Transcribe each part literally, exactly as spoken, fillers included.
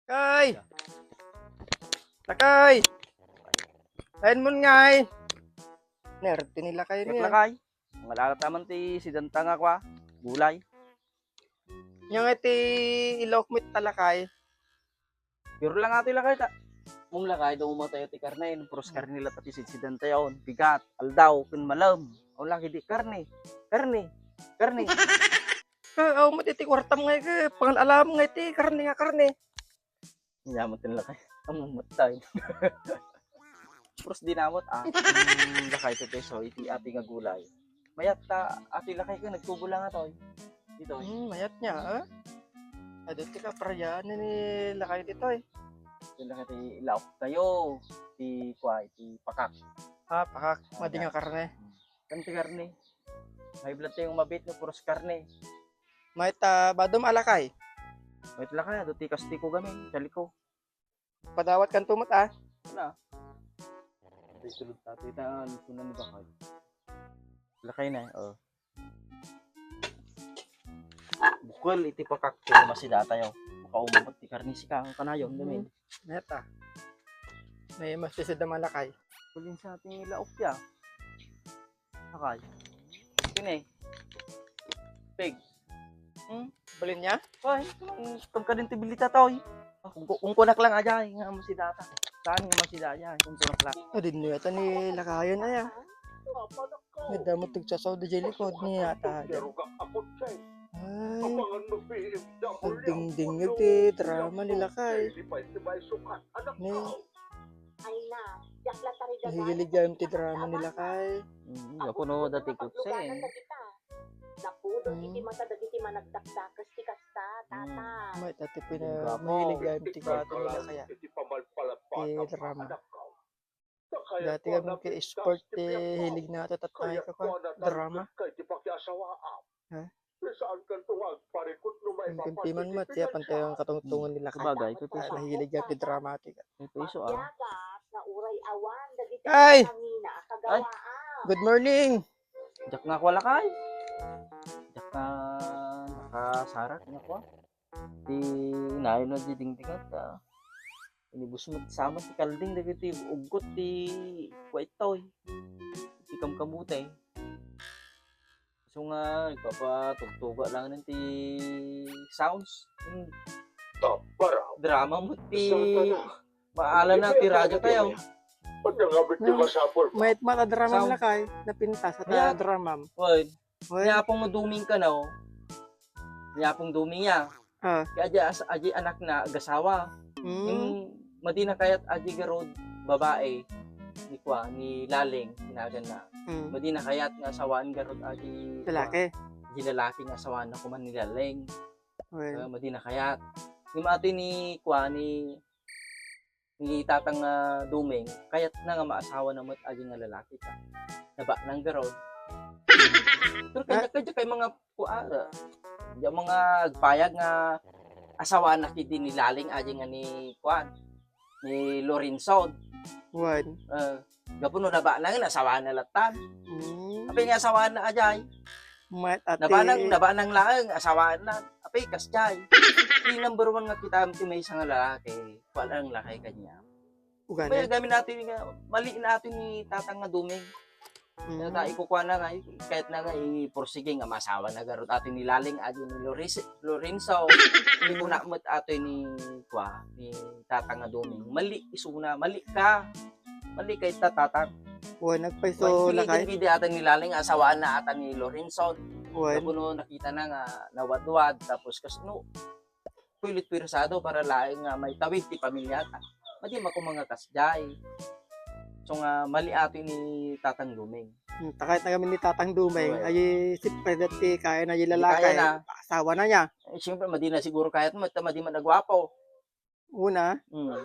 Kay! Lakay! Ayan mo ngay! Nerd, tinila kayo Ket niya. Lakay, mangalala taman ti sidanta nga kua, gulay. Nya nga ti ilaok met ta lakay. Pero lang ato lakay ta. Mong lakay, daw umatayo ti karne, puros karne la ta ti sidsidan tayo. Bigat, aldaw, ken malem. O laki di karne. Karne. Karne. Ka, aw mo ti kuartam ngay ka, pangal-alam ngay ti karne nga karne. Nya mo tin lakay. Ang matay. Puros dinamot, ah. Ang lakay ti peso, iti ati nga gulay. Mayat ta, ati lakay ka, nagtubo lang ato. Dito, eh. Hmm, mayat niya, ah. Adu ti kaparayaan ni lakay dito, eh. Ito lakay ti laok tayo. Ti, kwa, ti pakak. Ah, pakak. Madi nga karne. Kan ti karne. May blood tayo mabit no puros karne. May ta, badom alakay. May lakay, adu ti kastiko gamin, saliko. Padawat kan tumot, ah. Wala. Ay, sulod tato, ita, ano ko na ni bakal. Lakay na, oh. Bukal, iti pakak, kaya masidata yo. Makaumabot ti karne sika, ang kanayon, gamin. Neta. May mas pisid na malakay. Pagin sa ating ilaok ya. Akay. Kini. Pig. Hmm? Balin niya? Ay, ang tagka din ti bilita to, eh. Ah, kung, kung kunak lang aja, eh, nga mo si data. Saan nga mo si data, eh, kung kunak lang. Ah, din niya ito ni lakayan, ay, ah. May damot tigsasaw di jay likod niya, ata, aja. Ay. Ang dingding iti drama ni lakay. Ni. Ay na, diak la tarigatan. Nahihilig gayam ti drama ni lakay. Mm, gapu no dati kutse, eh. Napudot iti mata dagiti managdakdakes ti kasta, tata. May tati pina, mahilig gayam ti drama ni lakay. Ti drama. Dati kami kay sport ti hilig na ito, tatay ko ka drama. Ha? Saan kanto nga agparikot no maipapan iti pinansyaan? Ang pimpiman mo, tiya, pantay ang katungtungan nila kanya. Sabagay, ito iso. Nahilig yan ti dramatic. Ito iso, ah. Mabiagas nga uray awan dagiti Ay! Nangina a kagawaan. Good morning! Diak nga kua lakay. Diak nga nakasarak nga kua. Ti nayon na di dingdingat, ah. Inibus mo, sama ti kalding dagiti uggot ti kua itoy. Ti kamkamutay. So nga, ipapatugtuga lang nen ti sounds. Hmm. Tapara. Drama mo ti maala na ti radyo tayo. Pagkangabit ti masapul. Mayat mata drama lakay, napintas at drama. Well, Wen? Ni Apong Duming ka na, oh. Ni Apong Duming ya. Ah. Kaya aja, as-, aja anak na agasawa. Mm. Yung madi na kayat aja garod babae, ni kwa, ni Laling, tinagan na. Mm. Madi na kayat nga asawaan garod aja, kwa, lalaki. Aja lalaki nga asawaan na kuman ni Laling. Well. Ah, madi na kayat. Yung atoy ni, kwa, ni ni Tatang, ah, Dumeng, kayatna nga maasawana met aja nga lalaki ta. Nabaknang garud. Pero kanya, kanya kay mga kuara. Diak mga agpayag nga asawana kidi ni Laling aja nga ni kuan, ni Lorenzo. Kuan. Eh, gapu no nabaknang, asawana latan. Mm. Apay nga asawana ajay. Mayat ati. Nabanang, nabanang laeng, asawana. Apay, kasjay. Di number one nga kita ti maysa nga lalaki. Kuan lang lakay kanya. Ugali. Kaya gamin natin nga, mali na atin ni Tatang nga Duming. Mm. Kaya ta, ikukuha na nga, kahit na nga, ipursige nga masawa na garot atin ni Laling, adi ni Loris-, Lorenzo. Ikuna met atin ni, kwa, ni Tatang nga Duming. Mali, isuna, mali ka. Mali kay ta, Tatang. Wa, nagpaiso lakay. Hindi ata ni Laling, asawaan na ata ni Lorenzo. Wen. Tapos no, nakita na nga, nawadwad, tapos kas-, no, pilit pirsado para laeng nga maitawid ti pamilya ta. Madi makumanga kasjay. So nga, mali ato ni Tatang Dumeng. Hmm, takayat na kami ni Tatang Dumeng. Wen. Ay, siyempre, dati kaya na yung lalaki. Hindi kaya na. Asawa na niya. Eh, siyempre, madi na siguro kayat mo, ta madi man nagwapo. Una. Hmm.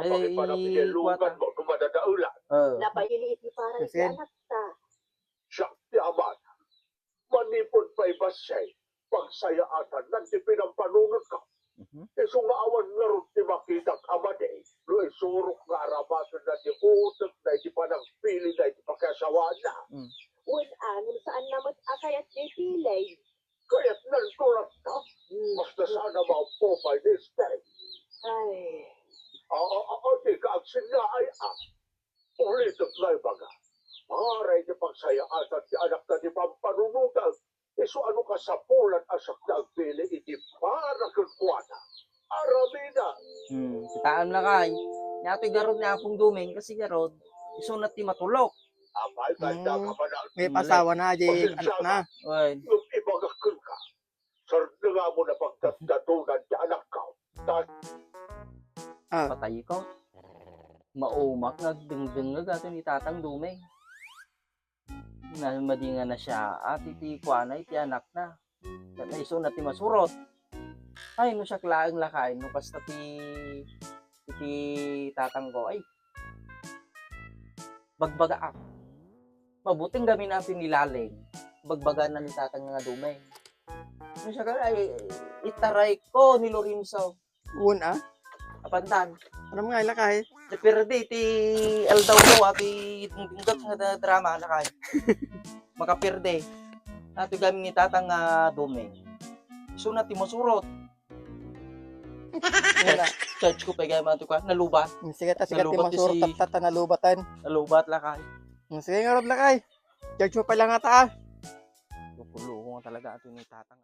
Ay, kuwata. Napaili iti para iti anakta. Siak ti aman, manipud pay bassit, pagsayaatan nan ti pinampanunotko. Mhm. Isu nga awan ngarud ti makitak a madi, no isurok nga aramasen na ti utek na iti panagpili na iti pakiasawaanna. Mm. Wen, angem saan na met a kayat ti pili. Kayatnan to latta. Hmm. Basta sana maampo pay ni Esther. Ay, Aa, aa, dika agsinnaay, a. Ulitek nga ibaga, para iti pagsayaatan ti anakta ti pampanunotan, isu a no kasapulan a siak ti agpili iti para kenkuana. Aramida. Hmm, kitaem lakay. Nia toy garud ni Apong Dumeng, kasi garud, isuna ti matulok. Apay, kanda Hmm. ka man a May pasawa na, di Pasensya anak na. na. Oy. Ngem ibagak kenka, sardengam a pagdaddadonan ti anakko. Ta Ah. Patay ko. Maumak nga agdengdengngeg ato ni Tatang Dumeng. Na, madi nga nasiaat iti kuana iti anakna. Ket isuna ti masurot. Ay, no siak laeng lakay, no kasta ti, iti tatangko, ay, bagbagaak. Mabuting gamin a pinilaling, bagbagana ni Tatang nga Dumeng. No siak, ay, itaray ko ni Lorenzo. Wen, a? Apantan. Ano nga, lakay? Ti perde, ti aldaw ko, ati dingdinggat nga da-, drama, lakay. Makaperde. Ati gamin ni Tatang nga Dumeng. Isuna ti masurot. Wala. Charge ko pa gayam ato ka, nalubat. Sige, ta, sige, ti Nalubat ti masurot, si taptata, nalubatan. Nalubat, lakay. Sige, ngarud, lakay. Charge mo pa lang ata, a. Kukulo ko nga talaga ato ni Tatang.